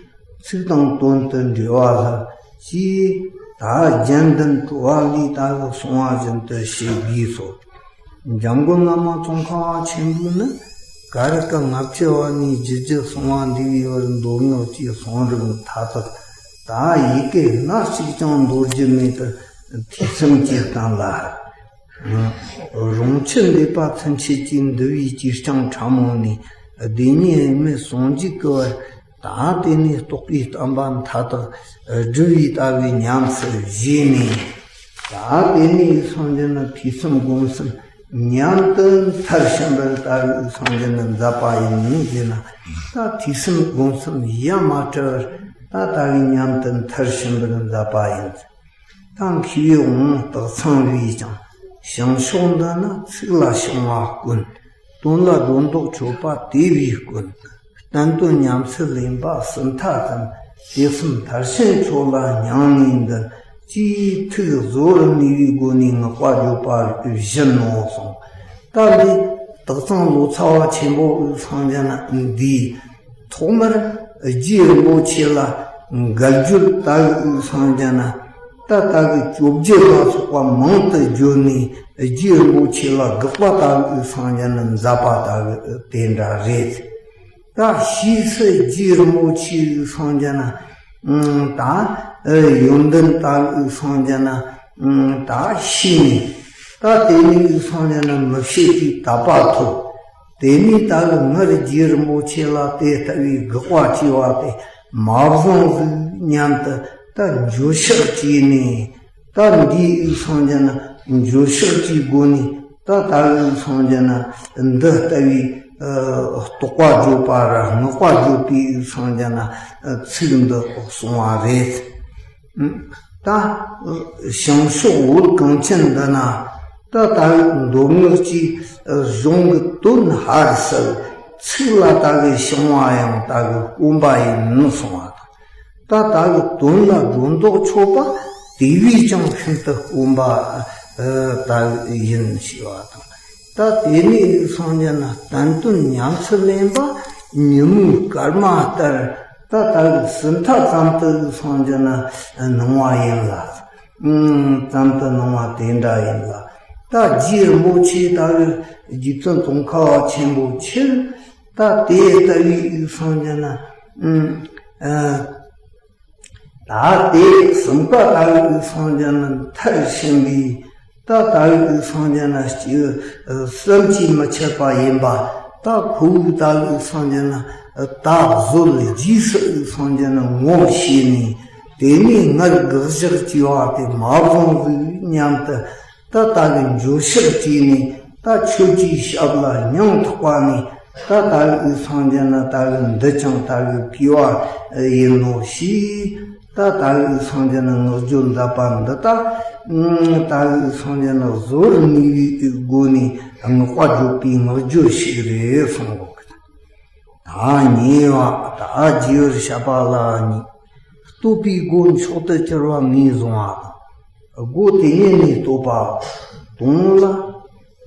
ཚིག་དང་དོན་དུ་འགྲེལ་བ་ལྷབ་ཅེས། ད་རྒྱན་ལྡན་སྤྲོ་བ་ལས་ལྟ་བུ་གསུངས་པ་བཞིན་དུ་བྱེད་དགོས་སོ། འཇམ་མགོན་བླ་མ་ཙོང་ཁ་པ་ཆེན་པོས་ནི། ག་རི་ཀ་ལྔ་བཅུ་བ་ནས་རྒྱུད་རྒྱུད་གསང་བ་འདུས་པའི་བར་མདོ་སྔགས་ཀྱི་གསང་རིམ་མཐའ་དག་ད་ཡི་གེ་སྣ་གཅིག་ཀྱང་འདོར་རྒྱུ་མེད་པར་ཐོས་བསམ་གྱིས་གཏན་ལ་ཕབ། རང་ཆུ་འདེབས་པ་ཚུན་ཆད་ཀྱི་འདུལ་བའི་ཅིར་རྐྱང་ཕྲ་མོ་ནས་སྡེ་གཉིས་དབྱེར་མེད་ཟུང་འཇུག་གི་བར། ད་དེ་ནས་རྟོགས་པའི་བསྟན་པ་མཐའ་དག་སྒྲུབ་པའི་ལྟ་བའི་ཉམས་སུ་བཞེས་ནས། ད་དེ་ནས་སངས་རྒྱས་ན་ཐོས་བསམ་སྒོམ་གསུམ་མཉམ་དུ་མཐར་ཕྱིན་པར་ལྟ་བུའི་སངས་རྒྱས་ན་མཛད་པ་ཡིན་ཟེར་ན། ད་ཐོས་བསམ་སྒོམ་གསུམ་ཡ་མ་བྲལ་བར་ད་ལྟ་བུའི་མཉམ་དུ་མཐར་ཕྱིན་པར་མཛད་པ་ཡིན། ད་མཁས་པའི་དབང་སྟག་ཚང་བས་ཀྱང་བྱང་ཕྱོགས་འདི་ན་ཚིག་ལ་བྱང་བ་དཀོན། དོན་ལ་སྒྲོ་འདོགས་ཆོད་པ་དེ་བས་དཀོན། བསྟན་དོན་ཉམས་སུ་ལེན་པ་ཟིན་ཐ་ཙམ། དེ་གསུམ་མཐར་ཕྱིན་མཆོག་ལ་སྙིང་ནས་འདུན། ཅེས་ཐུགས་གཟོ་རུ་ནུས་པའི་སྒོ་ནས་བསྔགས་པ་བརྗོད་པ་བཞིན་ནོ་གསུངས། ད་འདི་སྟག་ཚང་ལོ་ཙཱ་བ་ཆེན་པོ་སངས་རྒྱས་ན་འདིའི་ཐོག་མར་རྗེ་རིན་པོ་ཆེ་ལ་འགལ་བརྗོད་ལྟ་བུའི་སངས་རྒྱས་ན། ད་ལྟ་བུའི་བཅོ་བརྒྱད་ལ་སོགས་པ་མང་དུ་བརྗོད་ནས་རྗེ་རིན་པོ་ཆེ་ལ་དགག་པ་ལྟ་བུའི་སངས་རྒྱས་ན་མཛད་པ་ལྟ་བུ་དེ་འདྲ་རེད། ད་ཕྱིས་སུ་རྗེ་རིན་པོ་ཆེའི་སངས་རྒྱས་ན་ད་ཡོན་ཏན་ལྟ་བུའི་སངས་རྒྱས་ན་ད་ཤེས་ནས། ད་དེ་ནས་སངས་རྒྱས་ན་མི་ཕྱེད་ཀྱི་དད་པ་ཐོབ། དེ་ནས་ད་གི་སྔར་རྗེ་རིན་པོ་ཆེ་ལ་དེ་ལྟ་བུའི་དགག་པ་བྱས་པ་དེ་མ་བཟང་ཟིག་སྙམ་དུ་ད་འགྱོད་བཤགས་བྱས་ནས། ད་འདིའི་སངས་རྒྱས་ན་འགྱོད་བཤགས་ཀྱི་སྒོ་ནས་ད་ལྟ་བུའི་སངས་རྒྱས་ན་འདི་ལྟ་བུའི་རྟོག་པ་བརྗོད་པ་ར་བསྔགས་པ་བརྗོད་པའི་སངས་རྒྱས་ན་ཚིག་འདི་གསུངས་པ་རེད། ད་བྱང་ཕྱོགས་བོད་གངས་ཅན་འདི་ན་ད་ལྟ་བུའི་མདོ་སྔགས་ཀྱི་གཞུང་གི་དོན་ཧ་གི་སལ། ཚིག་ལ་ལྟ་བུའི་བྱང་བ་ཡང་ལྟ་བུའི་དཀོན་པ་ཡིན་གསུང་བ་དང་། ད་ལྟ་བུའི་དོན་ལ་སྒྲོ་འདོགས་ཆོད་པ་དེ་བས་ཀྱང་ཤིན་ཏུ་དཀོན་པ་ལྟ་བུ་ཡིན་ཞེས་པ་དང་། ད་དེ་ནས་སངས་རྒྱས་ན་བསྟན་དོན་ཉམས་སུ་ལེན་པ་ཉིན་མོའི་སྐར་མ་ལྟར། ད་ལྟ་བུའི་ཟིན་ཐ་ཙམ་དུ་སངས་རྒྱས་ན་སྣང་བ་ཡིན་ལ། ཙམ་དུ་སྣང་བ་དེ་འདྲ་ཡིན་ལ། ད་རྗེ་རིན་པོ་ཆེ་ལྟ་བུའི་རྗེ་བཙུན་ཙོང་ཁ་བ་ཆེན་པོ་ཆེར། ད་དེ་ལྟ་བུའི་སངས་རྒྱས་ན། ད་དེ་གསུམ་ཀ་ལྟ་བུའི་སངས་རྒྱས་ན་མཐར་ཕྱིན་པའི། ད་ལྟ་བུའི་སངས་རྒྱས་ན་སྐྱེ་བསམ་གྱིས་མི་ཁྱབ་པ་ཡིན་པ། ད་ཁོ་བོའི་ལྟ་བུའི་སངས་རྒྱས་ན་ད་གཟོད་རྗེས་སུ་སངས་རྒྱས་ན་ངོ་ཤེས་ནས། དེ་ནས་སྔར་དགག་བཞག་བྱས་པ་དེ་མ་བཟང་ཟིག་སྙམ་དུ། ད་ལྟ་བུའི་འགྱོད་བཤགས་བྱས་ནས། ད་ཆོས་ཀྱི་ཞབས་ལ་སྙིང་ཐག་པ་ནས། ད་ལྟ་བུའི་སངས་རྒྱས་ན་ལྟ་བུའི་འདི་ཀྱང་ལྟ་བུའི་གུས་པ་ཡིན་ནོ་ཞེས། ད་ལྟ་བུའི་སངས་རྒྱས་ན་བསྔགས་བརྗོད་མཛད་པ་འདི་ད། ལྟ་བུའི་སངས་རྒྱས་ན་གཟོད་ནུས་པའི་སྒོ་ནས་བསྔགས་པ་བརྗོད་པའི་བསྔགས་བརྗོད་ཞིག་རེད་གསུང་གོ་གི། ད་ཉེ་བ་ད་རྗེ་ཡོར་བཤད་པ་ལ་ཉེ། བསྟོད་པའི་སྒོ་མཆོག་ཏུ་གྱུར་པ་ངོས་བཟུང་བ་དང་། སྒོ་དེ་ཉིད་ནས་བསྟོད་པ་དང་ལ།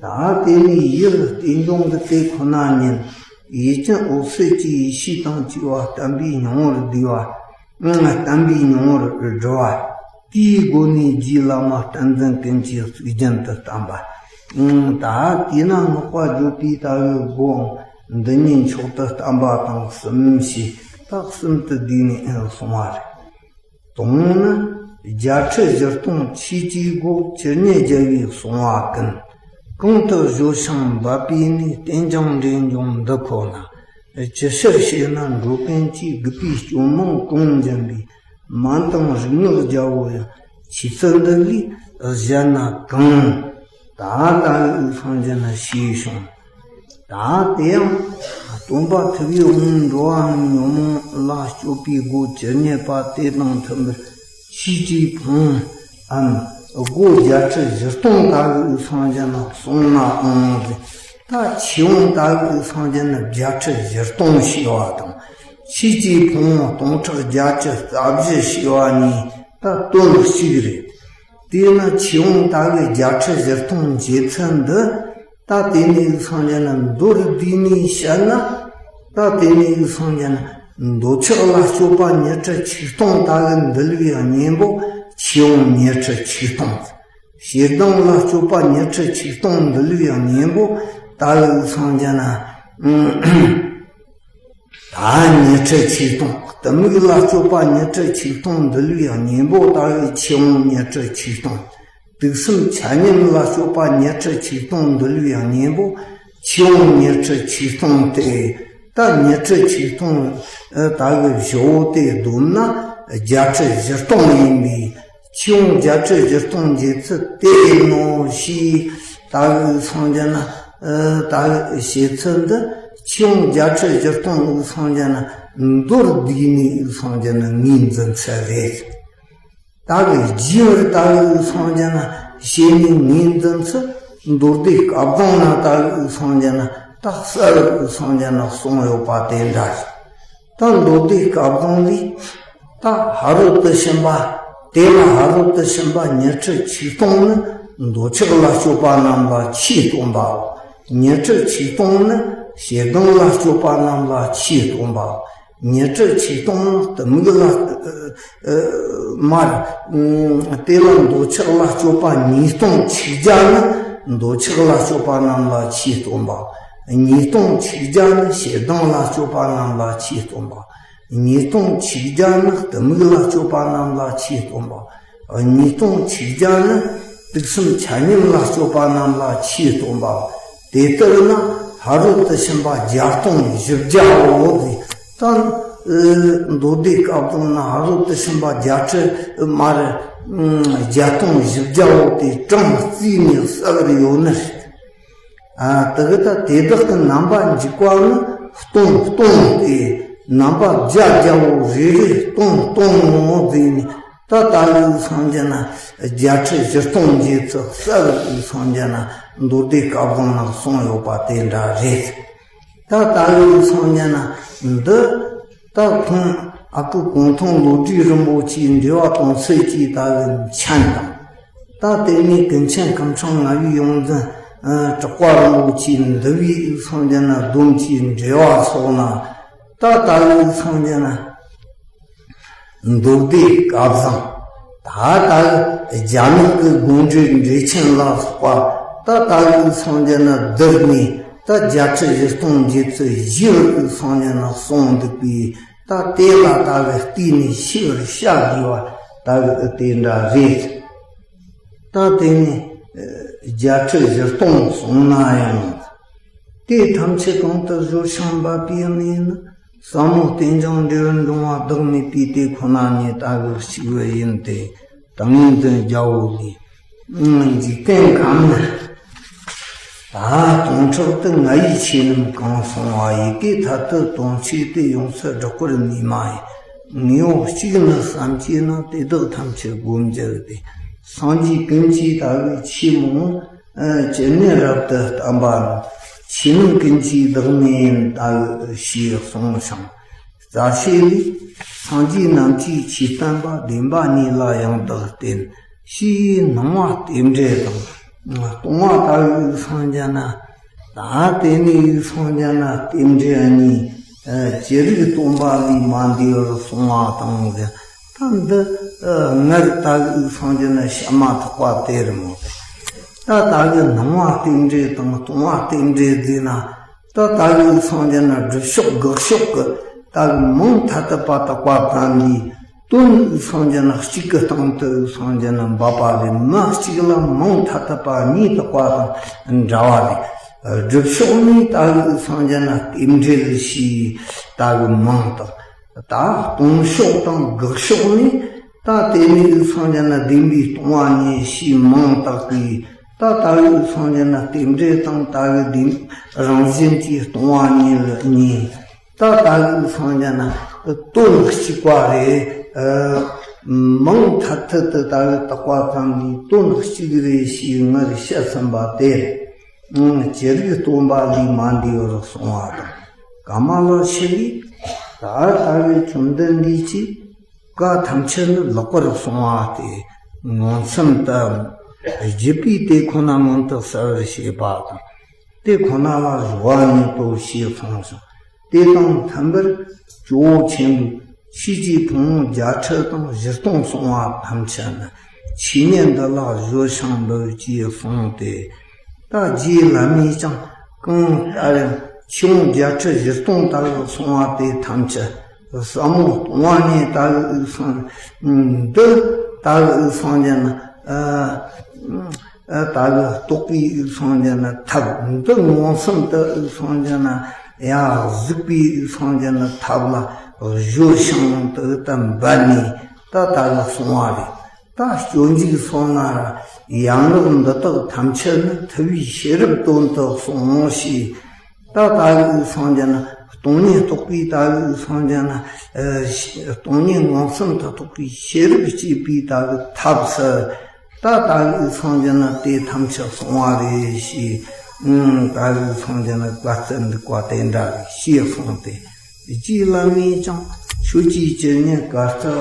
ད་དེ་ནས་ཡུལ་རྟེན་འབྱུང་གི་དེ་ཁོ་ན་ཉིད། ཡུལ་ཅན་འོད་གསལ་གྱི་ཡེ་ཤེས་དང་བཅས་པ་བསྟན་པའི་སྙིང་པོར་བསྡུས་པ། བསྟན་པའི་སྙིང་པོར་བསྒྲུབས་པ། དེའི་སྒོ་ནས་རྗེ་བླ་མ་བསྟན་འཛིན་ཀུན་གྱིས་གཙུག་རྒྱན་དུ་བསྟན་པ། ད་དེས་ན་བསྔགས་པ་བརྗོད་པའི་ལྟ་བའི་སྒོའང་འདི་ཉིད་མཆོག་ཏུ་བསྟན་པ་དང་གསུམ་ཞེས་རྟགས་གསུམ་དུ་བསྡུས་ནས་གསུངས་པ་རེད། དང་ནི། བརྒྱད་ཁྲི་བཞི་སྟོང་ཆོས་ཀྱི་སྒོ། ཇི་སྙེད་རྒྱལ་བའི་གསུང་བ་ཀུན། གོང་དུ་བརྗོད་ཞིང་འབད་པས་ནི། རྟེན་ཅིང་འབྲེལ་འབྱུང་འདི་ཁོ་ན། ཅི་ཕྱིར་ཞེ་ན་འགྲོ་ཀུན་གྱི། རྒུད་པའི་སྐྱོན་མང་གང་འབྱིན་པའི། མན་དང་རིག་སྔགས་རྒྱལ་པོ་ཡང་། ཆོས་ཚུལ་འདི་ལས་གཞན་ན་གང་། ད་ལྟ་བུའི་སངས་རྒྱས་ན་ཞེས་བྱུང་། ད་དེ་ཡང་སྟོན་པ་ཐུབ་པས་འོངས་འགྲོ་བ་མིའི་ཉོན་མོངས་ལ་སྤྱོད་པའི་སྒོ་ཇི་སྙེད་པ་དེ་དང་མཐུན་པར་ཆོས་ཀྱི་ཕུང་པོའམ་སྒོ་བརྒྱད་ཁྲི་བཞི་སྟོང་ལྟ་བུའི་སངས་རྒྱས་ན་གསུངས་ནའང་། ད་ཆོས་དབང་ལྟ་བུའི་སངས་རྒྱས་ན་བརྒྱད་ཁྲི་བཞི་སྟོང་ཞེས་པ་དང་། ཆོས་ཀྱི་ཕུང་པོ་སྟོང་ཕྲག་བརྒྱད་ཅུ་རྩ་བཞི་ཞེས་པ་གཉིས་ད་དོན་གཅིག་རེད། དེས་ན་ཆོས་དབང་ལྟ་བུའི་བརྒྱད་ཁྲི་བཞི་སྟོང་འབྱེད་ཚུལ་འདི། ད་དེ་ནས་སངས་རྒྱས་ན་མདོར་བསྡུས་ནས་བཤད་ན། ད་དེ་ནས་སངས་རྒྱས་ན་འདོད་ཆགས་ལ་སྤྱོད་པ་ཉི་ཁྲི་ཆིག་སྟོང་ལྟ་བུ་འདུལ་བའི་གཉེན་པོ་ཆོས་དབང་ཉི་ཁྲི་ཆིག་སྟོང་། ཞེ་སྡང་ལ་སྤྱོད་པ་ཉི་ཁྲི་ཆིག་སྟོང་འདུལ་བའི་གཉེན་པོ་ལྟ་བུ་སངས་རྒྱས་ན། ད་ཉི་ཁྲི་ཆིག་སྟོང་། གཏི་མུག་ལ་སྤྱོད་པ་ཉི་ཁྲི་ཆིག་སྟོང་འདུལ་བའི་གཉེན་པོ་ལྟ་བུའི་ཆོས་དབང་ཉི་ཁྲི་ཆིག་སྟོང་། དུག་གསུམ་ཆ་མཉམ་ལ་སྤྱོད་པ་ཉི་ཁྲི་ཆིག་སྟོང་འདུལ་བའི་གཉེན་པོ་ཆོས་དབང་ཉི་ཁྲི་ཆིག་སྟོང་སྟེ། ད་ཉི་ཁྲི་ཆིག་སྟོང་ལྟ་བུའི་བཞི་བོ་དེ་བསྡོམས་ན་བརྒྱད་ཁྲི་བཞི་སྟོང་ཡིན་པས། ཆོས་དབང་བརྒྱད་ཁྲི་བཞི་སྟོང་འབྱེད་ཚུལ་དེ་ཡིན་ནོ་ཞེས་ལྟ་བུའི་སངས་རྒྱས་ན། ལྟ་བུའི་བྱེད་ཚུལ་འདི་ཆོས་དབང་བརྒྱད་ཁྲི་བཞི་སྟོང་ལུགས་སངས་རྒྱས་ན་མདོར་བསྡུས་ནས་སངས་རྒྱས་ན་ངོས་འཛིན་ཚུལ་རེད། ལྟ་བུའི་རྒྱས་པར་ལྟ་བུའི་སངས་རྒྱས་ན་བྱེད་ནས་ངོས་འཛིན་ཚུལ། མདོ་སྡེ་སྐབས་དང་ན་ལྟ་བུའི་སངས་རྒྱས་ན་ད་གསལ་བར་སངས་རྒྱས་ན་གསུངས་ཡོད་པ་དེ་འདྲ་རེད། ད་མདོ་སྡེ་སྐབས་དང་ལས། ད་ཕ་རོལ་ཏུ་ཕྱིན་པ། དེ་ལ་ཕ་རོལ་ཏུ་ཕྱིན་པ་ཉི་ཁྲི་ཆིག་སྟོང་ནི་འདོད་ཆགས་ལ་སྤྱོད་པ་རྣམས་ལ་ཆོས་སྟོན་པའོ། ཉི་ཁྲི་ཆིག་སྟོང་ནི་ཞེ་སྡང་ལ་སྤྱོད་པ་རྣམས་ལ་ཆོས་སྟོན་པའོ། ཉི་ཁྲི་ཆིག་སྟོང་ནི་གཏི་མུག་ལ། ཨ། ཨ། མར། ཨ། དེ་ལ་འདོད་ཆགས་ལ་སྤྱོད་པ་ཉིས་སྟོང་ཆིག་བརྒྱ་ནི་འདོད་ཆགས་ལ་སྤྱོད་པ་རྣམས་ལ་ཆོས་སྟོན་པའོ། ཉིས་སྟོང་ཆིག་བརྒྱ་ནི་ཞེ་སྡང་ལ་སྤྱོད་པ་རྣམས་ལ་ཆོས་སྟོན་པའོ། ཉིས་སྟོང་ཆིག་བརྒྱ་ནི་གཏི་མུག་ལ་སྤྱོད་པ་རྣམས་ལ་ཆོས་སྟོན་པའོ། ཉིས་སྟོང་ཆིག་བརྒྱ་ནི་དུག་གསུམ་ཆ་མཉམ་ལ་སྤྱོད་པ་རྣམས་ལ་ཆོས་སྟོན་པའོ། དེ་ལྟར་ན་ཕ་རོལ་ཏུ་ཕྱིན་པ་བརྒྱ་སྟོང་བཞི་བརྒྱའོ། དེ་ད་མདོ་སྡེ་སྐབས་དང་ན་ཕ་རོལ་ཏུ་ཕྱིན་པ་བརྒྱད་ཁྲི་མར་བརྒྱ་སྟོང་བཞི་བརྒྱའོ། དེ་གྲངས་རྩིས་ནས་གསལ་བར་ཡོད་ནི་རེད། ཨ། དེ་གི་ད་དེ་དག་གི་རྣམ་པ་འཇིག་པ་ནི་སྟོང་སྟོང་སྟེ། རྣམ་པ་བརྒྱ་བརྒྱའོ། རེ་རེ་སྟོང་སྟོང་ངོ་། དེ་ནི་ད་ལྟ་བུའི་སངས་རྒྱས་ན་བརྒྱད་ཁྲི་བཞི་སྟོང་འབྱེད་ཚུལ་གསལ་བའི་སངས་རྒྱས་ན་མདོ་སྡེ་སྐབས་དང་ན་གསུངས་ཡོད་པ་དེ་འདྲ་རེད། ད་ལྟ་བུའི་སངས་རྒྱས་ན་འདི། ད་ཁོང་ཨ་ཁུ་གུང་ཐང་བློ་གྲོས་རིན་པོ་ཆེའི་འགྲེལ་པ་དང་ཚིག་གི་ལྟ་བུའི་མཆན་དང་། ད་དེ་ནས་ཀུན་མཁྱེན་སྐུ་ཕྲེང་ལྔ་པའི་ཡོངས་འཛིན་གྲགས་པ་རིན་པོ་ཆེའི་འདུལ་བའི་སངས་རྒྱས་ན་སྡོམ་གྱི་འགྲེལ་པ་སོགས་ན། ད་ལྟ་བུའི་སངས་རྒྱས་ན་མདོ་སྡེ་སྐབས་བཟང་། ད་ལྟ་བུའི་རྒྱ་ནག་གི་དགོངས་འགྲེལ་འགྲེལ་ཆེན་ལ་སོགས་པ། ད་ལྟ་བུའི་སངས་རྒྱས་ན་བསྡུར་ནས་ད་བརྒྱད་ཁྲི་བཞི་སྟོང་འབྱེད་ཚུལ་ཞེས་པའི་སངས་རྒྱས་ན་གསུངས་འདུག་པས། ད་དེ་ལ་ལྟ་བུའི་བལྟས་ནས་ཤེས་པར་བྱ་དགོས་པ་ལྟ་བུའི་དེ་འདྲ་རེད། ད་དེ་ནས་བརྒྱད་ཁྲི་བཞི་སྟོང་གསུངས་ན་ཡང་། དེ་ཐམས་ཅད་གོང་དུ་བརྗོད་ཞིང་འབད་པའི་གནས་ནི། ཟབ་མོ་རྟེན་ཅིང་འབྲེལ་བར་འབྱུང་བ་བདག་མེད་པའི་དེ་ཁོ་ན་ཉིད་ལྟ་བུ་གཅིག་པུ་ཡིན་ཏེ། ཏིང་ངེ་འཛིན་རྒྱལ་པོ་ལས། འཇིག་རྟེན་ཁམས་ནི། ད་སྟོང་ཕྲག་ཏུ་ང་ཡི་ཆོས་རྣམས་གང་གསུངས་པ། ཡི་གེ་མཐའ་དག་དོན་གཅིག་སྟེ། ཡོངས་སུ་གྲགས་པར་ནུས་མ་ཡིན། ངེས་པར་གཅིག་ནི་བསམ་བྱས་ན། དེ་དག་ཐམས་ཅད་སྒོམ་བྱ་སྟེ། སངས་རྒྱས་ཀུན་གྱི་ལྟ་བའི་ཆོས་མང་པོ། ཨ། ཇི་སྙེད་རབ་ཏུ་བསྟན་པ་ནི། ཆོས་རྣམས་ཀུན་གྱི་བདག་མེད་ཡིན་ལྟ་བུ་ཞེས་གསུངས་ཤིང་། རྩ་ཤེ་ལས། སངས་རྒྱས་རྣམས་ཀྱི་ཆོས་བསྟན་པ། བདེན་པ་གཉིས་ལ་ཡང་དག་བརྟེན། ཞེས་སྣང་བ་རྟེན་འབྲེལ་དང་། སྟོང་པ་ལྟ་བུའི་སངས་རྒྱས་ན། ད་དེ་ནས་སངས་རྒྱས་ན་རྟེན་འབྲེལ་གཉིས། ཨ། ཅི་རིགས་སྟོན་པ་ལས་མ་འདས་པར་གསུངས་པ་དང་། ད་འདི། ཨ། སྔར་ལྟ་བུའི་སངས་རྒྱས་ན་བཤད་མ་ཐག་པ་དེ་རེད་མོད། ད་ལྟ་བུའི་སྣང་བ་རྟེན་འབྲེལ་དང་སྟོང་པ་རྟེན་འབྲེལ་བརྩིས་ན། ད་ལྟ་བུའི་སངས་རྒྱས་ན་སྒྲུབ་ཕྱོགས་དགག་ཕྱོགས་ཀྱི་ལྟ་བུ་མང་ཐ་དད་པ་དག་པ་ཙམ་ལས། དོན་སངས་རྒྱས་ན་གཅིག་གི་སྟེང་དུ་སངས་རྒྱས་ན་འབབ་པ་རེད། མི་གཅིག་ལ་མིང་ཐ་དད་པ་གཉིས་བཏགས་པ་དང་འདྲ་བ་རེད། སྒྲུབ་ཕྱོགས་ནས་ད་སངས་རྒྱས་ན་རྟེན་འབྲེལ་ཞེས་ད་གི་མིང་བཏགས། ད་སྟོང་ཕྱོགས་དང་དགག་ཕྱོགས་ནས་ད་དེ་ནས་སངས་རྒྱས་ན་བདེན་པའི་སྟོང་པ་ཉིད་ཞེས་མིང་བཏགས་པས། ད་ད་གི་སངས་རྒྱས་ན་རྟེན་འབྲེལ་དང་ད་གི་བདེན་རང་བཞིན་གྱིས་སྟོང་པ་ཉིད་ལ་གཉིས། ད་ད་གི་སངས་རྒྱས་ན་དོན་གཅིག་པ་རེད། མིང་ཐ་དད་དུ་ད་གི་བཏགས་པ་ཙམ་གྱིས་དོན་གཅིག་རེད་ཞེས་སྔར་བཤད་ཟིན་པ་དེ། ཅི་རིགས་སྟོན་པ་ལས་མ་འདས་པར་གསུངས་པ་དང་། ཀ་མ་ལ་ཤཱི་ལས། ད་ལྟ་བའི་བཅོམ་ལྡན་འདས་ཀྱིས་བཀའ་ཐམས་ཅད་ནི་ལེགས་པར་གསུངས་པ་སྟེ། མངོན་སུམ་དུ་བརྒྱུད་པས་དེ་ཁོ་ན་མངོན་དུ་གསལ་བར་བྱེད་པ་དང་། དེ་ཁོ་ན་ལ་གཞོལ་བ་མེད་དོ་ཞེས་གསུངས་ཤིང་། དེ་དང་མཐུན་པར་ཇོ་བོ་ཆེན་པོས་ཆོས་ཀྱི་ཕུང་པོ་བརྒྱད་ཁྲི་དང་བཞི་སྟོང་གསུངས་པ་ཐམས་ཅད་ནི་ཆོས་ཉིད་འདི་ལ་གཞོལ་ཞིང་འབུལ་ཅེས་གསུངས་ཏེ། ད་རྗེ་བླ་མས་ཀྱང་གང་ལྟར་ཡང་ཆོས་ཕུང་བརྒྱད་ཁྲི་བཞི་སྟོང་ལྟ་བུ་གསུངས་པ་དེ་ཐམས་ཅད་ཟབ་མོ་སྟོང་པ་ཉིད་ལྟ་བུ་གསུངས། འདི་ལྟ་བུ་གསུངས་ཀྱང་ན། ཨ། ད་གི་རྟོགས་པའི་སངས་རྒྱས་ན་ཐབས། འདི་མངོན་སུམ་དུ་སངས་རྒྱས་ན་ཡང་གཟིགས་པའི་སངས་རྒྱས་ན་ཐབས་ལ་གཞོལ་ཞིང་དུ་ད་འབད་ནས་ད་ད་གི་གསུང་བ་རེད། ད་སྤྱོད་འཇུག་སོགས་ན་ཡན་ལག་འདི་དག་ཐམས་ཅད་ནི་ཐུབ་པའི་ཤེས་རབ་དོན་དུ་གསུངས་ཞེས། ད་ད་གི་སངས་རྒྱས་ན་སྟོང་ཉིད་རྟོགས་པའི་ད་གི་སངས་རྒྱས་ན་ཨ་སྟོང་ཉིད་མངོན་སུམ་དུ་རྟོགས་པའི་ཤེས་རབ་སྐྱེས་པའི་ད་གི་ཐབས་སུ། ད་ད་གི་སངས་རྒྱས་ན་དེ་ཐམས་ཅད་གསུང་བ་རེད་ཞེས། ཨང་། ད་གི་སངས་རྒྱས་ན་བཀའ་སྩལ་འདུག་པ་དེ་འདྲ་རེད་ཞེས་གསུངས་ཏེ། རྗེ་བླ་མས་ཀྱང་ཆོས་ཀྱི་བཅུ་གཉིས་བཀའ་སྩལ་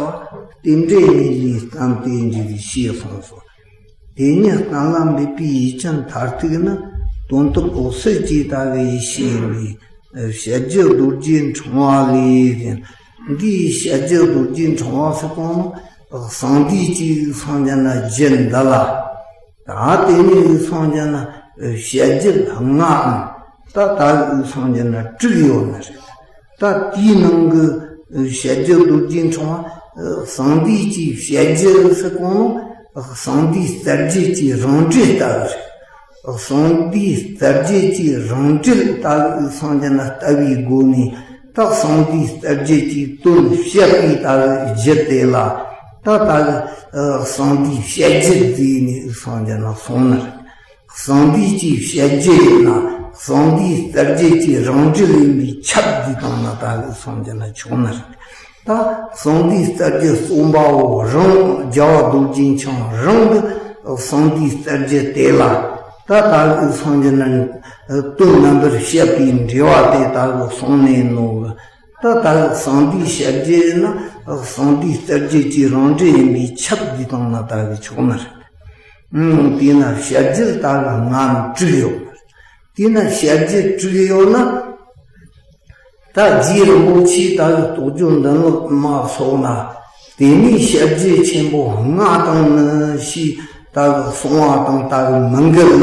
བ། རྟེན་འབྲེལ་གཉིས་ལས་བརྩམས་ཏེ་འཇུག་ཞེས་གསུངས་སོ། དེ་ཉིད་གཏན་ལ་འབེབས་པའི་ཡིད་ཅན་མཐར་ཐུག་ནི། དོན་སྟོབས་འོད་གསལ་གྱི་ལྟ་བའི་ཡེ་ཤེས་ཡིན་པས། བཤད་རྒྱུད་རྡོ་རྗེ་འཕྲེང་བ་ལས་ཟེར། འདིའི་བཤད་རྒྱུད་རྡོ་རྗེ་འཕྲེང་བ་ཟེར་གོ་ནོ། གསང་འདུས་ཀྱི་སངས་རྒྱས་ན་རྒྱུད་འདི་ལ། ད་དེ་ནས་སངས་རྒྱས་ན་བཤད་རྒྱུད་ལྔའམ། ད་ད་སངས་རྒྱས་ན་དྲུག་ཡོད་ནི་རེད། ད་དེའི་ནང་གི་བཤད་རྒྱུད་རྡོ་རྗེ་འཕྲེང་བ། གསང་འདུས་ཀྱི་བཤད་རྒྱུད་ཟེར་གོ་ནོ། གསང་འདུས་རྩ་རྒྱུད་ཀྱི་རང་འགྲེལ་ལྟ་བུ་རེད། གསང་འདུས་རྩ་རྒྱུད་ཀྱི་རང་འགྲེལ་ལྟ་བུ་སངས་རྒྱས་ན་ལྟ་བའི་སྒོ་ནས། ད་གསང་འདུས་རྩ་རྒྱུད་ཀྱི་དོན་བཤད་པའི་ལྟ་བུ་རྒྱུད་དེ་ལ། ད་ལྟ་བུ་གསང་འདུས་བཤད་རྒྱུད་ཟེར་ནས་སངས་རྒྱས་ན་གསུངས་ནི་རེད། གསང་འདུས་ཀྱི་བཤད་རྒྱུད་ཡིན་ན་གསང་འདུས་རྩ་རྒྱུད་ཀྱི་རང་འགྲེལ་ཡིན་པས་ཁྱབ་བསྡུས་བཏང་ན་ད་གི་སངས་རྒྱས་ན་ཆོག་ནི་རེད། ད་གསང་འདུས་རྩ་རྒྱུད་རྩོམ་པ་པོ་རང་རྒྱལ་བ་རྡོ་རྗེ་འཆང་རང་གི་གསང་འདུས་རྩ་རྒྱུད་དེ་ལ། ད་ད་གི་སངས་རྒྱས་ན་དོན་རྣམ་པར་བཤད་པའི་འགྲེལ་བ་དེ་ད་གི་གསུངས་ནས་ནོ་གི། ད་ད་གི་གསང་འདུས་བཤད་རྒྱུད་ཡིན་ན་གསང་འདུས་རྩ་རྒྱུད་ཀྱི་རང་འགྲེལ་ཡིན་པས་ཁྱབ་བསྡུས་བཏང་ན་ད་གི་ཆོག་ནི་རེད། ཨང་། དེས་ན་བཤད་རྒྱུད་ད་གི་ལྔ་དྲུག་ཡོད། དེས་ན་བཤད་རྒྱུད་དྲུག་ཡོད་ན། ད་རྗེ་རིན་པོ་ཆེས་ད་གི་རྟོགས་བརྗོད་མདུན་ལེགས་མ་སོགས་ན། དེ་ནས་བཤད་རྒྱུད་ཆེན་པོ་ལྔ་དང་ནི་ཞེས་ད་གི་གསུང་བ་དང་ད་གི་མི་འགལ།